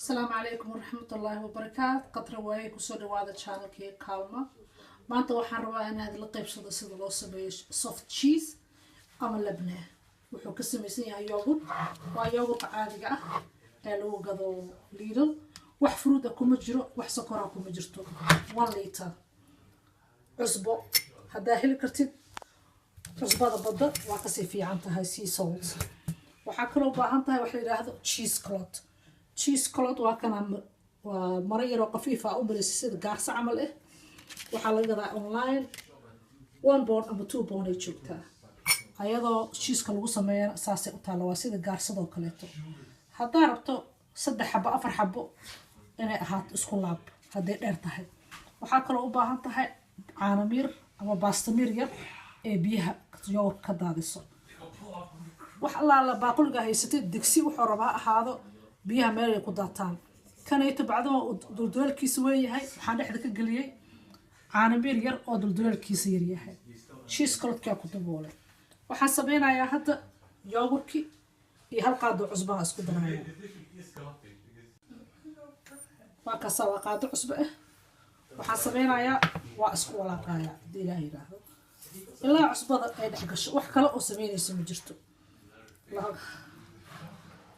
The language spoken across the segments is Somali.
Asalaamu calaykum waraxmatullaahi wabarakaat. Qatra waaye, kusoo dhawaada channelkii Kaalma. Maanta waxaan rabaa inaad la qaybsado sida loo sameeyo soft cheese ama labne. Wuxuu ka samaysan yahay yogurt, waa yogurka caadiga ah ee lagu gado Lidl. Wax fruit ah kuma jiro, wax sokora kuma jirto. 1 liter cusbo, haddaa heli kartid cusbada badda waa kasii fiican tahay, sea salt. Waxaa kaloo baahan tahay wax la yidhaahdo cheese cloth. Cheese cloth waa kana, waa maro yaroo khafiif ah u maraysa sida gaarsa camal ah. Waxaa laga gadaa online, £1 ama £2 ay joogtaa. Ayadoo cheeseka lagu sameeyana saasay u taalla, waa sida gaarsadoo kaleeto. Haddaa rabto saddex xabo, afar xabo inay ahaato, isku laab hadday dheer tahay. Waxaa kaloo u baahan tahay caanamiir ama baastamiir yar ee biyaha yogurka ka daadiso. Wax allaala baaquliga haysatid, digsi wuxuu rabaa ha ahaado, biyaha meelay ku daataan. Kanayto bacdama uu dulduleelkiisa weyn yahay, waxaan dhexda ka geliyey caanamiir yar oo dulduleelkiisa yar yahay. Cheese clothkaa ku daboolay. Waxaan sameynayaa hadda yogurki iyo hal qaado cusbaha isku daraya. Waa kaasaa, waa qaado cusbo ah. Waxaan sameynayaa waa isku walaaqayaa, haddii Ilaah yidhaahdo, ilaa cusbada ay dhex gasho. Wax kale oo sameynayso ma jirto.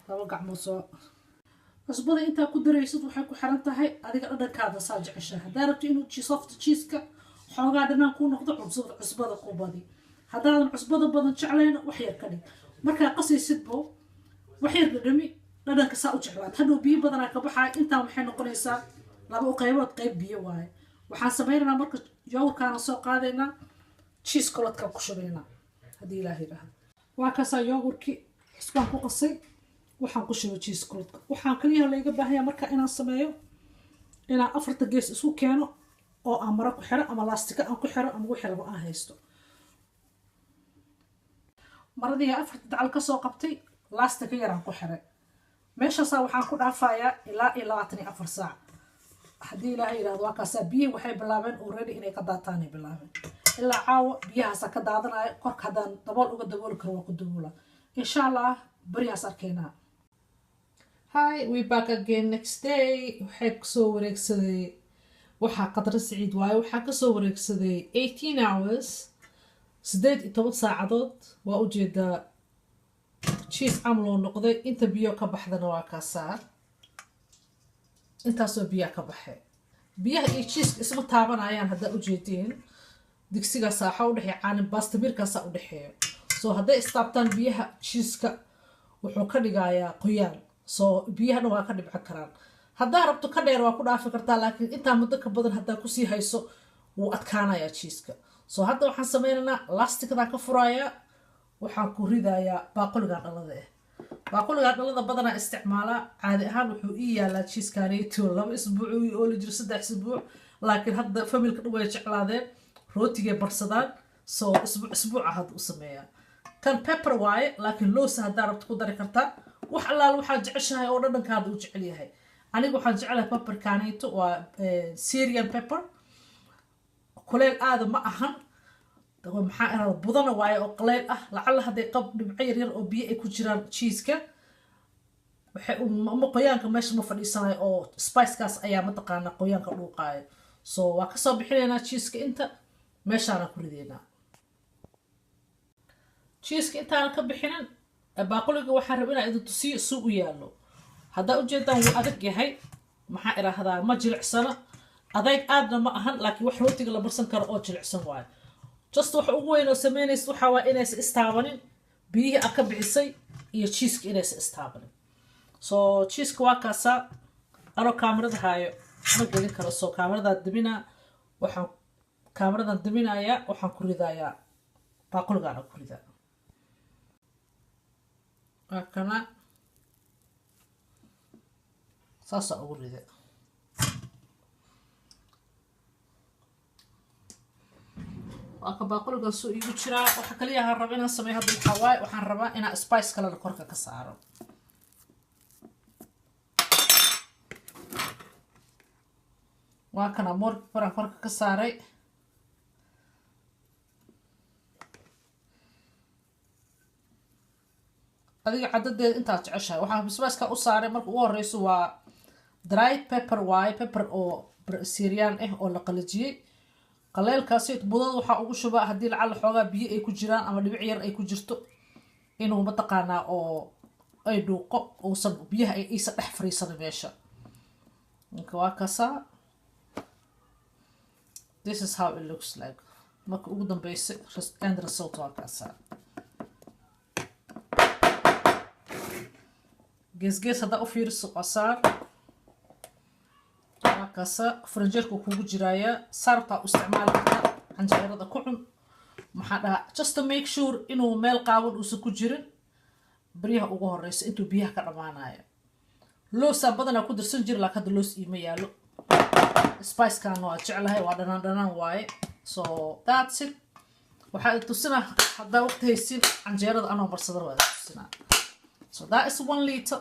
Laba gacmood soo cusbada intaa ku daraysid waxay ku xiran tahay adiga dhadhankaada saa jeceshahay. Haddaa rabto inuu soft cheeseka xoogaa dhanaan kuu noqdo, cusbada ku badi. Haddaadan cusbada badan jeclayn, wax yar ka dhig. Markaa qasaysidbo wax yar dhadhami, dhadhanka saa u jeclaad. Hadhow biyo badanaa ka baxaaya. Intaan waxay noqonaysaa laba qaybood, qayb biyo waaye. Waxaan sameynaynaa marka yogurkaana soo qaadaynaa, cheese clothkaan ku shubaynaa, haddii Ilaah yidhaahdo. Waa kaasaa yogurkii cusbaan ku qasay, waxaan ku shubay cheese clothka. Waxaan kaliya layga baahanya marka inaan sameeyo inaan afarta gees isu keeno oo aan maro ku xiro ama laastika aan ku xiro ama wixii rabo aan haysto. Maradii afarta dacal kasoo qabtay, laastika yaraan ku xiray meeshaasaa. Waxaan ku dhaafayaa ilaa iyo 24 saac, haddii Ilaahay yidhahdo. Waa kaasaa, biyihii waxay bilaabeen already inay ka daataanay bilaabeen. Ilaa caawa biyahaasaa ka daadanaya korka. Haddaan dabool uga dabooli karo, waa ku daboola. Insha Allah berihaas arkaynaa. Hi, we back again next day. Waxay kusoo wareegsaday, waxaa Qadra Siciid waaye. Waxaa kasoo wareegsaday 18 hours, 18 saacadood. Waa ujeedaa, cheese camal oo noqday. Inta biyo ka baxdana waa kaasaa, intaasoo biyaa ka baxay. Biyaha iyo cheeseka isma taabanayaan. Haddaa ujeediin, digsigaasa waxaa udhexeeya caanin bastamirkaasaa udhexeeya. So hadday istaabtaan biyaha, cheeseka wuxuu ka dhigayaa qoyaan, so biyahana waa ka dhibco karaan. Haddaa rabto ka dheer waa ku dhaafi kartaa, laakiin intaa muddo ka badan haddaa kusii hayso, wuu adkaanayaa cheeseka. So hadda waxaan sameynaynaa lastikadaan ka furayaa, waxaan ku ridayaa baaquligan dhalada ah. Baaquligan dhalada badanaa isticmaalaa. Caadi ahaan wuxuu ii yaalaa cheesekaneeto 2 isbuuc ii ooli jiro, 3 isbuuc, laakiin hadda familyka dhan way jeclaadeen, rootigay barsadaan, so isbuuc isbuuca hadda u sameeyaa. Kan pepper waaye, laakiin loosa haddaa rabto ku dari kartaa. Wax allaala waxaad jeceshahay oo dhadhankaada u jecel yahay. Aniga waxaan jecelahay pepperkaneeto, waa Syrian pepper. Kuleyl aada ma ahan, maxaa irahda, budana waaye oo qaleyl ah. Lacalla hadday qab dhibco yaryar oo biyo ay ku jiraan cheeseka, waxay ma qoyaanka meesha ma fadhiisanayo, oo spicekaas ayaa mataqaanaa qoyaanka dhuuqaayo. So waa kasoo bixinaynaa cheeseka, inta meeshaana ku ridaynaa. Cheeseka intaana ka bixinin baaquliga, waxaan raba inaa idin tusiyo suu u yaallo. Haddaa ujeedaan, wuu adag yahay, maxaa idhaahdaa, ma jilicsana, adayg aadna ma ahan, laakiin wax rootiga la marsan karo oo jilicsan waayo. Just waxa ugu weyn oo sameynaysa waxaa waa inaysa istaabanin biyihii aad ka bixisay iyo cheeseka inaysa istaabanin. So cheeseka waa kaasaa. Anoo kaamirada haayo ma gelin karo, so kaamiradaa daminaa. Waxaan kaamiradan daminayaa, waxaan ku ridayaa baaquligaana ku ridaa. Waa kana, saasaa ugu rida. Waa ka baaquligaasuu iigu jiraa. Waxa kaliya aan raba inaan sameeyo hadda waxaa waaye, waxaan rabaa inaan spice kalena korka ka saaro. Waa kana moorka koraan korka ka saaray. Adiga cadadeeda intaad jeceshahay. Waxaan basbaaska u saaray marka ugu horeyso waa Dried pepper waaye, pepper oo Syrian ah oo la qalajiyey. Qaleelkaasi budada waxaa ugu shubaa haddii lacala xoogaa biyo ay ku jiraan ama dhibic yar ay ku jirto, inuu mataqaanaa oo ay dhuuqo, uusan biyaha ay iisa dhex fariisana meesha. Marka waa kasaa. This is how it looks like. Marka ugu dambeysa, end result waa kaasaa. Geesgees haddaa u fiiriso, qasaar waa kaasa. Faranjeerka kugu jiraayaa, saartaa u isticmaali kartaa, canjeerada ku cun. Maxaa dhahaa, just to make sure inuu meel qaawan uusan ku jirin baryaha ugu horeysa intuu biyaha ka dhamaanayo. Loosaa badanaa ku darsan jira, laakiin hadda loos iima yaalo. Spicekana waa jeclahay, waa dhanaan dhanaan waaye. So that's it. Waxaa tusinaa haddaa waqti haysin, canjeerada anoo marsadan waa tusinaa. So that is 1 liter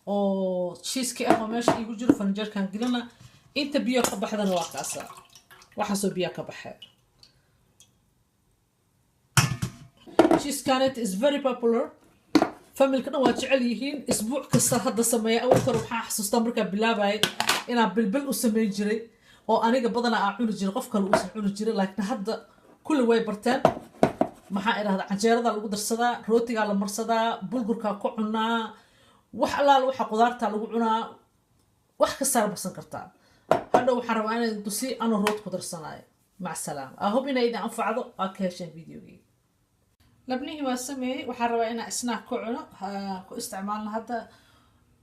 oo cheeseki ah oo meesha iigu jiro. Faranjeerkan gelina, inta biyo ka baxdana waa kaasa, waxaasoo biyaa ka baxee. Cheesekanet is very popular, familka dhan waa jecel yihiin. Isbuuc kasta hadda sameeya. Awalka hore waxaa xasuustaa markaa bilaabayay inaan bilbil u sameyn jiray oo aniga badanaa aan cuni jiray, qof kale uusan cuni jiray, laakiin hadda kulli way barteen. Maxaa idhahda, canjeerada lagu darsadaa, rootigaa la marsadaa, bulgurkaa ku cunaa, wax allaala waxa qudaartaa lagu cunaa, wax kastaa marsan kartaa. Hadhow waxaan rabaa inaan tusi anoo root ku darsanaayo. Mac salaama. I hope inay idin anfacdo, aa ka hesheen videogii. Labnihii waa sameeyey. Waxaan rabaa inaan snack ku cuno, ku isticmaalno. Hadda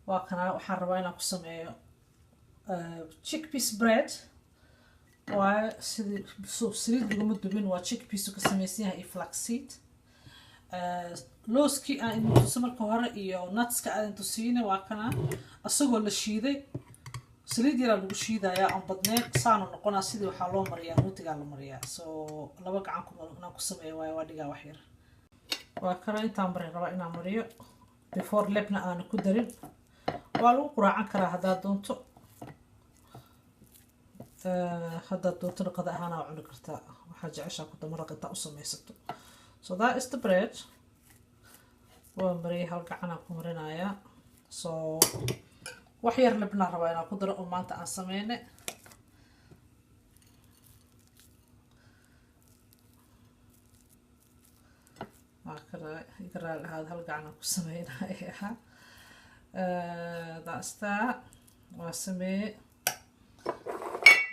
waa kana. Waxaan rabaa inaan ku sameeyo chickpeas bread waaye. Sidii saliid laguma dubin, waa chickpeas ka samaysan yahay iyo flaxseed. Looskii aan idin tuso marka hore iyo nutska aan idin tusiina waa kana, isagoo la shiiday. Saliid yaraa lagu shiidayaa aan badneyn, saanu noqonaa. Sidii waxaa loo mariyaa rootigaa la mariyaa. So laba gacan ku inaan ku sameeyo waayo, waa dhigaa wax yar. Waa kana, intaan marin rabaa inaan mariyo before lebna aanu ku darin. Waa lagu quraacan karaa haddaad doonto, haddaad doontona qada ahaan aa cuni kartaa. Waxaa jeceshaa ku maraq intaa u samaysato. So that is the bread. Waa mariyay, hal gacanaan ku marinayaa. So wax yar lebnaa rabaa inaan ku daro oo maanta aan sameynay. Waa kala iga raali ahaad, hal gacanaan ku sameynaya. That's that. Waa sameeye.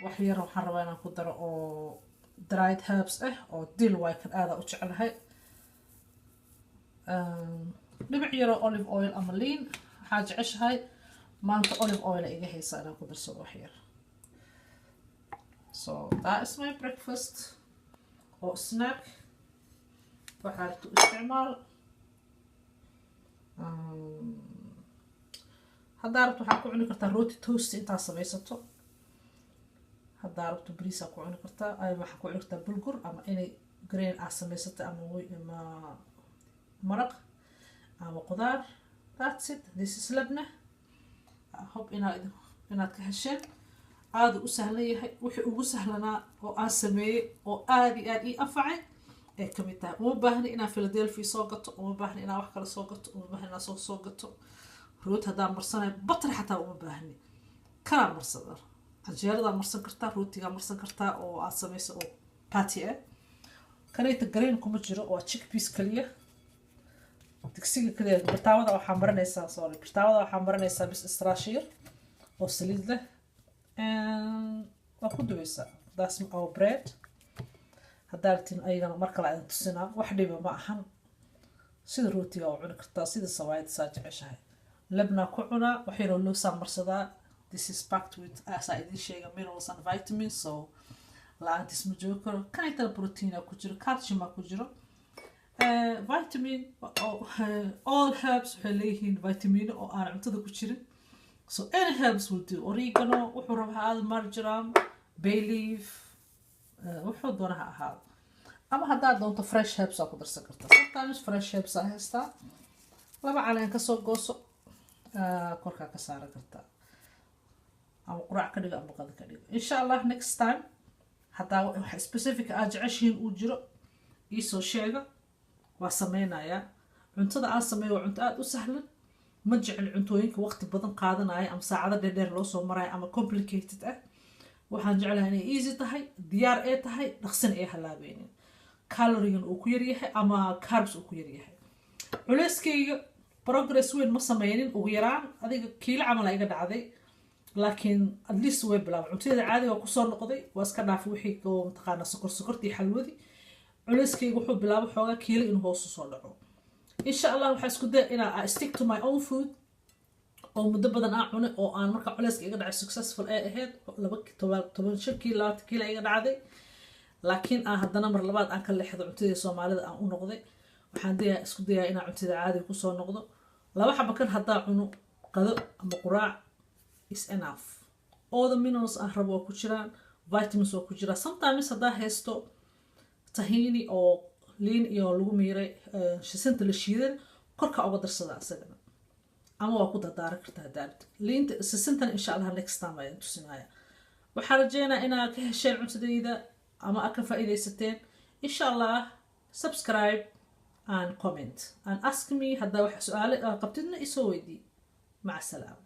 Wax yar waxaan rabaa inaan ku daro oo dried herbs ah oo dill waay, kan aada u jeclahay. Dhibic yaroo olive oil ama liin, waxaa jeceshahay. Maanta olive oil iga haysaa inaan ku darsado wax yar. So that is my breakfast oo snack, waxaa rabto isticmaal. Haddaa rabto waxaa ku cuni kartaa rooti toast intaa samaysato. Haddaa rabto bariisaa ku cuni kartaa, waxaa ku cuni kartaa bulgur ama inay grain aa samaysato ama maraq ama qudaar. That's it. This is labna. I hope inaad ka hesheen. Aada u sahlan yahay, wixii ugu sahlanaa oo aan sameeyey oo aada iyo aada ii anfacay ay kamid tahay. Uma baahni inaan Philadelphia soo gato, uma baahni inaan wax kale soo gato, uma baahni inaan soo gato root. Haddaan marsanayo butter xataa uma baahni, kanaa marsada. Canjeeradaa marsan kartaa, rootigaa marsan kartaa oo aad samayso oo patty ah. Kanayta grain kuma jiro, waa chickpeas kaliya. Digsiga kaliya birtaawada waxaa marinaysaa, sorry, birtaawada waxaa marinaysaa bis istraashiir oo saliid leh, waa ku dubaysaa. That's our bread. Haddaa rabtiin ayagana mar kale idin tusinaa. Wax dhiba ma ahan, sida rootiga oo cuni kartaa, sida sawaayada, saa jeceshahay. Lebnaa ku cunaa, wax yaroo loosaa marsadaa. This is packed with, asaa idin sheega, minerals and vitamins, so la-aantiis ma joogi karo. Kanaytana proteina ku jiro, calciuma ku jiro, vitamin. All herbs waxay leeyihiin vitamino oo aan cuntada ku jirin. So any herbs will do. Oregano, wuxuu raba ha ahaado, marjoram, bay leaf, wuxuu doona ha ahaado. Ama haddaad doonto fresh herbs aa ku darsan kartaa. Sometimes fresh herbs aa haystaa, laba caleen kasoo gooso, korkaa ka saaran kartaa, ama quraac ka dhigo ama qada ka dhigo. Insha Allah next time haddaa wax specific aad jeceshihiin uu jiro, iisoo sheega, waa sameynayaa. Cuntada aan sameeyo waa cunto aada u sahlan. Ma jecel cuntooyinka waqti badan qaadanaya ama saacado dheerdheer loo soo marayo ama complicated ah. Waxaan jeclahay inay easy tahay, diyaar ee tahay, dhaqsina ay halaabeynin, calorigan uu ku yaryahay ama carbs uu ku yaryahay. Culeyskayga progress weyn ma sameynin, ugu yaraan adiga kiilo camal iga dhacday, laakiin at least way bilaabay. Cuntadeeda caadiga kusoo noqday, waa iska dhaafay wixii oo mataqaanaa sokor, sokortii, xalwadii. Culeyskayga wuxuu bilaabay xoogaa kiilo inuu hoos usoo dhaco. Insha Allah waxaa isku daya inaa stick to my own food oo muddo badan aan cunay oo aan marka culeyska iga dhacay successful ay ahayd, laba 15 kiilo, 20 kiilo iga dhacday, laakiin aan haddana mar labaad aan ka leexdo cuntadii Soomaalida aan u noqday. Waxaan dayaa, isku dayaa inaan cuntada caadiga kusoo noqdo. Laba xaba kan haddaa cuno qado ama quraac is enough. All the minerals aan rabo waa ku jiraan, vitamins waa ku jiraan. Sometimes haddaa haysto tahini oo liin iyo lagu miiray, shisinta la shiidan, korka uga darsada isagana ama waa ku dardaaran kartaa haddaa rabtid. Liinta sisintana insha Allah next time ayaan tusinaya. Waxaan rajeynaa inaad ka hesheen cuntadayda ama aad ka faa'iidaysateen. Insha Allah subscribe and comment and ask me haddaa wax su-aale qabtidna isoo weydii. Maca salaama.